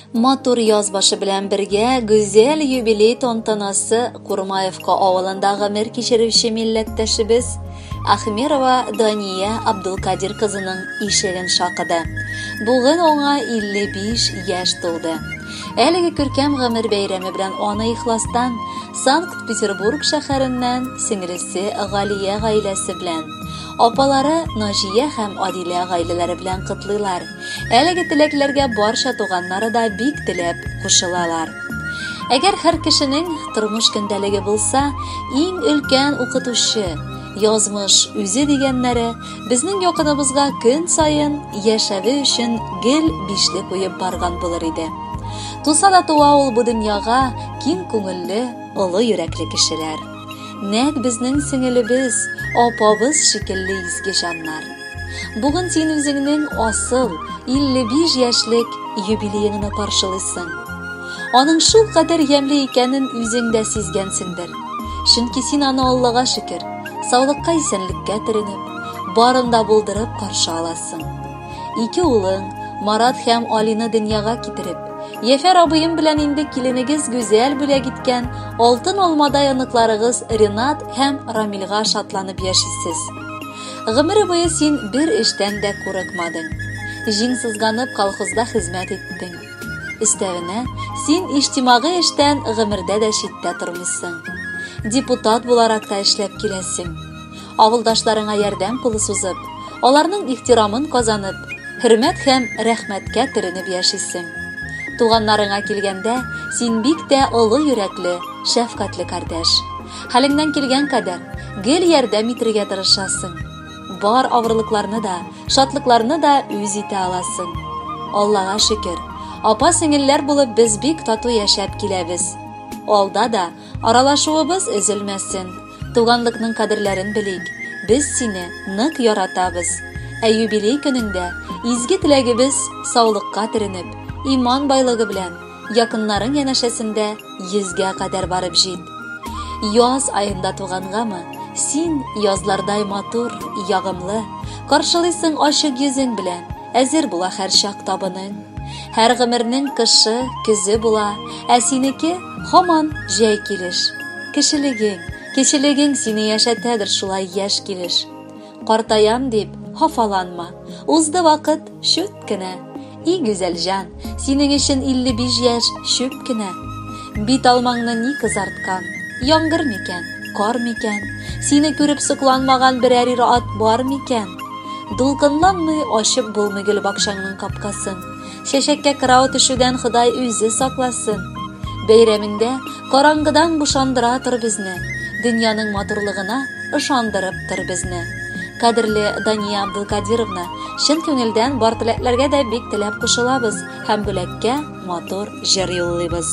Матур яз башы белән бергә гүзәл юбилей тантанасы Курмаевка авылында гомер кичерүче милләттәшебез Ахмерова Дания Абдулкадир кызының ишеген шакыды. Бүген аңа 55 яшь тулды. Әлеге күркәм гомер бәйрәме белән аны ихластан Санкт-Петербург шәһәреннән сеңлесе Галия гаиләсе белән, апалары Наҗия һәм Адилә гаиләләре белән котлыйлар. Әлеге теләкләргә барча туганнары да бик теләп кушылалар. Әгәр һәр кешенең тормыш көндәлеге булса, иң өлкән укытучы, язмыш үзе дигәннәре безнең якыныбызга көн саен яшәве өчен гел бишле куеп барган булыр иде. Туса да туа ул бу дөньяга киң күңелле, олы йөрәкле кешеләр. Нәкъ безнең сеңелебез, апабыз шикелле изге җаннар. Бүген син үзеңнең асыл 55 яшьлек юбилееңны каршылыйсың. Аның шул кадәр ямьле икәнен үзең дә сизгәнсеңдер. Чөнки син аны Аллага шөкер, саулыкка исәнлеккә төренеп, барын да булдырып каршы аласың. Ике улың, Марат һәм Алины дөньяга китереп, Яфәр абыем белән инде киленегез Гүзәл бүләк иткән алтын алмадай оныкларыгыз Ренат һәм Рамилгә шатланып яшисез. Гомере буе син бер эштән дә курыкмадың. Җиң сызганып колхозда хезмәт иттең. Өстәвенә, син иҗтимагый эштән гомердә дә читтә тормыйсың. Депутат буларак та эшләп киләсең. Авылдашларыңа ярдәм кулы сузып, аларның ихтирамын казанып, хөрмәт һәм рәхмәткә төренеп яшисең. Туганнарыңа килгәндә, син бик тә олы йөрәкле, шәфкатьле кардәш. Хәлеңнән килгән кадәр гел ярдәм итергә тырышасың. Бар авырлыкларны да, шатлыкларны да үз итә аласың. Аллага шөкер, апа-сеңелләр булып без бик тату яшәп киләбез. Алда да аралашуыбыз өзелмәсен. Туганлыкның кадерләрен белик. Без сине нык яратабыз. Ә юбилей көнеңдә изге теләгебез саулыкка төренеп, иман байлыгы белән якыннарың янәшәсендә йөзгә кадәр барып җит. Яз аенда тугангамы, син язлардай матур, ягымлы, каршылыйсың ачык йөзең белән, әзер була һәрчак табының. Һәр гомернең кышы, көзе була, ә синеке һаман җәй килеш. Кешелегең, кечелегең сине яшәтәдер шулай яшь килеш. Картаям дип, хафаланма. Узды вакыт, чүт кенә. И гүзәл җан, синең өчен 55 яшь чүп кенә. Бит алмаңны ни кызарткан? Яңгыр микән, кар микән? Сине күреп сокланмаган берәр ир-ат бар микән? Дулкынланмый ачып булмый гөл бакчаңның капкасын. Чәчәккә кырау төшүдән Ходай үзе сакласын. Бәйрәмеңдә караңгыдан бушандыра тор безне, дөньяның матурлыгына ышандырып тор безне. Кадерле Дания Абдулкадировна, чын күңелдән бар теләкләргә дә бик теләп кушылабыз һәм бүләккә матур җыр юллыйбыз.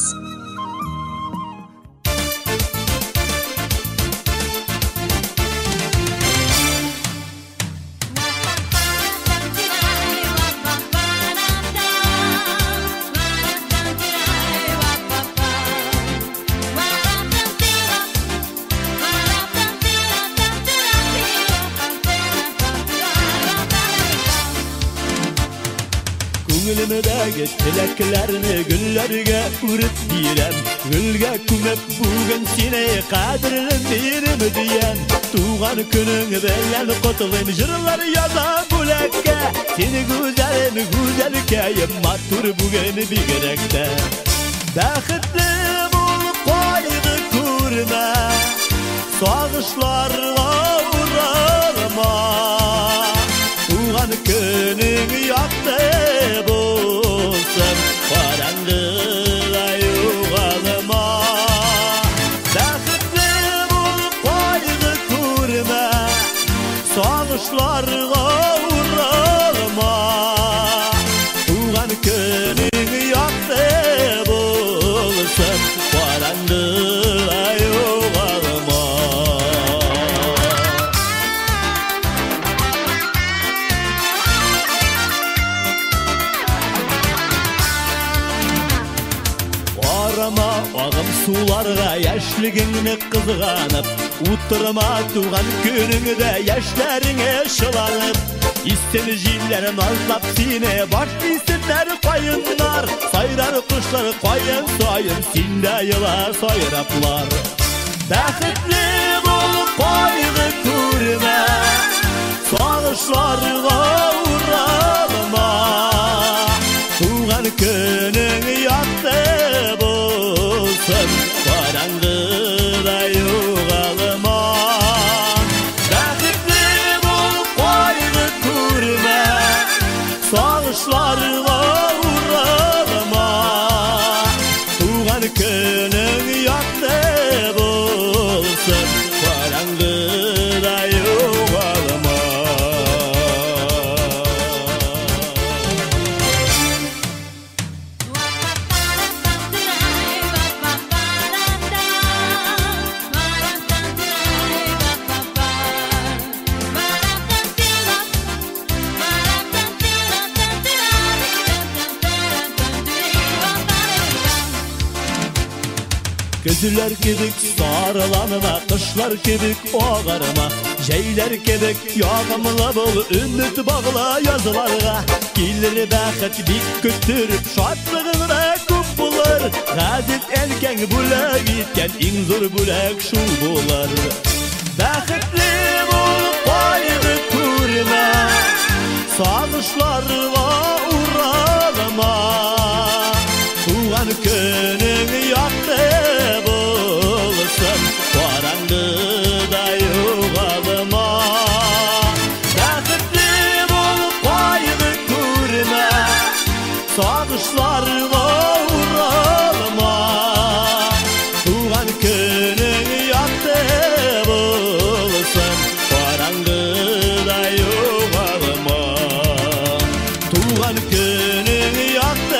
Күңелемдәге теләкләрне гөлләргә үреп бирәм. Гөлгә күмеп бүген сине кадерлем минем диям. Туган көнең белән котлыйм, җырлар язам бүләккә. Сине гүзәлем, гүзәлкәем, матур бүген бигрәк тә. Бәхетле бул, кайгы күрмә, сагышларга уралма. Туган көнең якты булсын, караңгыда югалма. Бәхетле бул, кайгы күрмә, сагышларга уралма. Туган көнең якты булсын, караңгыда югалма. Карама агым суларга яшьлегеңне кызганып, утырма туган көнеңдә яшьләреңә шыланып. Исен җилләр назлап сине баш исеп Үскәннәр каеннар, сайрар кошлар каен саен, син дә ела сайраплар. Бәхетле бул, кайгы күрмә, сагышларга уралма. Туган көнең якты булсын, караңгыда югалма. Бәхетле бул, кайгы күрмә, сагышларга уралма. Туган көнең якты булсын, караңгыда югалма. Көзләр кебек сарыланма, кышлар кебек агарма, җәйләр кебек ягымлы бул, өмет багла язларга. Килер бәхет бик көттереп, шатлыгың да күп булыр. Газиз әнкәң бүләк иткән иң зур бүләк шул булыр. Бәхетле бул, кайгы күрмә, сагышларга уралма. Туган көнең якты булсын, караңгыда югалма. Бәхетле бул, кайгы күрмә, сагышларга уралма. Туган көнең якты булсын, караңгыда югалма. Туган көнең якты